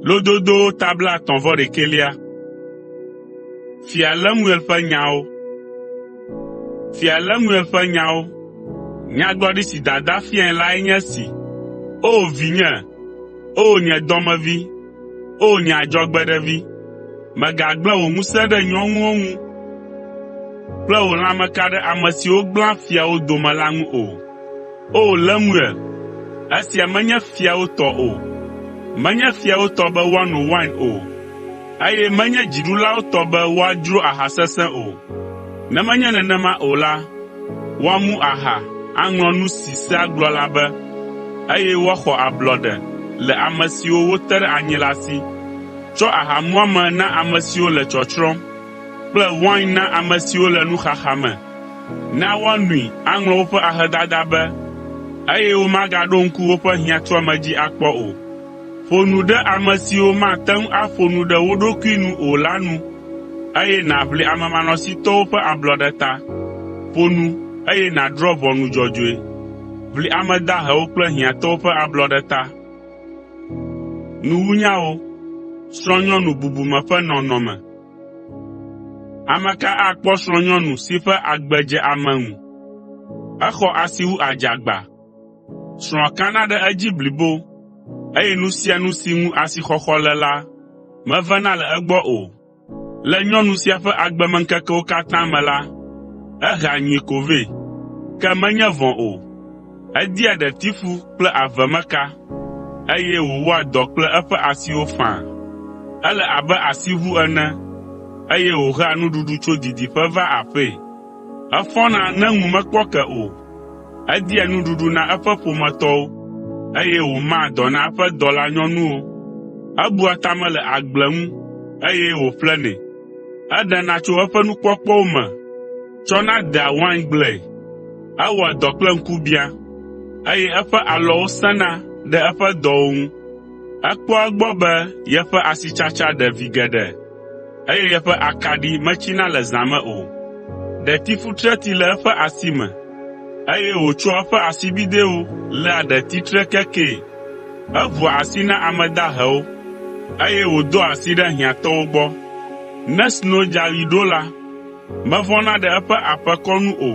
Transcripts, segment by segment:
Lododowo ta 30. Fia Lemuel ƒe nyawo. Fia Lemuel ƒe nyawo, nyagblɔɖi si dadaa fiae lae nye esi: O vinye, O nye dɔmevi, O nye adzɔgbeɖevi, mègagblẽ wò ŋusẽ ɖe nyɔnuwo ŋu kple wò lãmeka ɖe ame siwo gblẽa fiawo dome la ŋu o. O Lemuel, esia menye fiawo tɔ o. Menye fiawo tɔ be woano wain o, eye menye dziɖulawo tɔ be woadzro aha sesẽ o. Ne menye nenema o la, woamu aha aŋlɔ nu si sea gblɔ la be, eye woaxɔ ablɔɖe le ame siwo wote ɖe anyi la si. Tsɔ aha muame na ame siwo le tsɔtsrɔ̃m kple wain na ame siwo le nuxaxa me. Na woanoe aŋlɔ woƒe ahedada be, eye womagaɖo ŋku woƒe hiãtuame dzi akpɔ o. Ƒo nu ɖe ame siwo mate ŋu aƒo nu ɖe wo ɖokui nu o la nu, eye nàʋli amemanɔsitɔwo ƒe ablɔɖe ta. Ƒo nu, eye nàdrɔ̃ ʋɔnu dzɔdzɔe. Ʋli ame dahewo kple hiãtɔwo ƒe ablɔɖe ta. Ame ka akpɔ srɔ̃nyɔnu si ƒe agbe dze ame ŋu? Exɔ asi wu adzagba. Srɔ̃a kana ɖe edzi blibo, eye nu sia nu si ŋu asixɔxɔ le la mevena le egbɔ o. Le nyɔnu sia ƒe agbemeŋkekewo katã me la, ehea nyui ko vɛ, ke menye vɔ̃ o. Edia ɖetifu kple avemeka, eye wòwɔa dɔ kple eƒe asiwo faa. Ele abe asiʋu ene, eye wòhea nuɖuɖu tso didiƒe vaa aƒee. Efɔna ne ŋu mekpɔ ke o. Edia nuɖuɖu na eƒe ƒometɔwo, eye wòmaa dɔ na eƒe dɔlanyɔnuwo. Ebua ta me le agble ŋu, eye wòƒlenɛ. Eɖena tso eƒe nukpɔkpɔwo me tsɔna dea waingblee. Ewɔa dɔ kple ŋkubiã, eye eƒe alɔwo sẽna ɖe eƒe dɔwo ŋu. Ekpɔa egbɔ be yeƒe asitsatsa ɖe vi geɖe, eye yeƒe akaɖi metsina le zã me o. Ɖetifutreti le eƒe asi me, eye wòtsɔa eƒe asibidɛwo léa ɖetitre kekee. Eʋua asi na ame dahewo, eye wòdoa asi ɖe hiãtɔwo gbɔ. Ne snodzaɣi ɖo la, mevɔ̃na ɖe eƒe aƒekɔ nu o,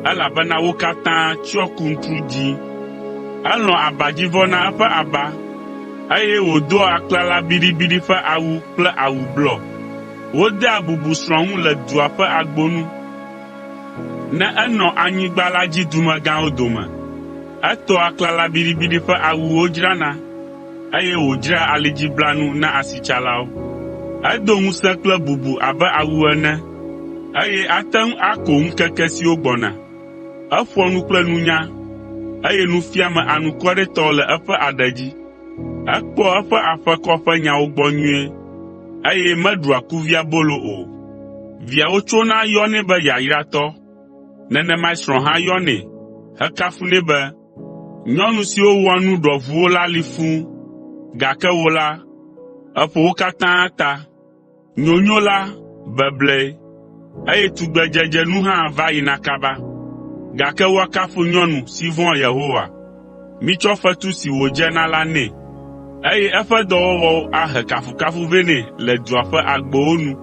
elabena wo katã tsyɔ kuntru dzĩ. Elɔ̃a abadzivɔ na eƒe aba, eye wòdoa aklala biɖibiɖi ƒe awu kple awu blɔ. Wodea bubu srɔ̃a ŋu le dua ƒe agbo nu, ne enɔ anyigba la dzi dumegãwo dome. Etɔa aklala biɖibiɖi ƒe awuwo dzrana, eye wòdzraa alidziblanu na asitsalawo. Edo ŋusẽ kple bubu abe awu ene, eye ate ŋu ako ŋkeke siwo gbɔna. Eƒoa nu kple nunya, eye nufiame anukwaretɔ le eƒe aɖe dzi. Ekpɔa eƒe aƒekɔ ƒe nyawo gbɔ nyuie, eye meɖua kuviabolo o. Viawo tsona yɔnɛ be yayratɔ, nenemae srɔ̃a hã yɔnɛ hekafunɛ be, “Nyɔnu siwo wɔa nu ɖɔʋuwo la li fũu, gake wò la, èƒo wo katã ta.” Nyonyo la, beblee, eye tugbedzedze nu hã va yina kaba, gake woakafu nyɔnu si vɔ̃a Yehowa. Mitsɔ fetu si wòdze na la nɛ, eye eƒe dɔwɔwɔwo ahe kafukafu vɛ nɛ le dua ƒe agbowo nu.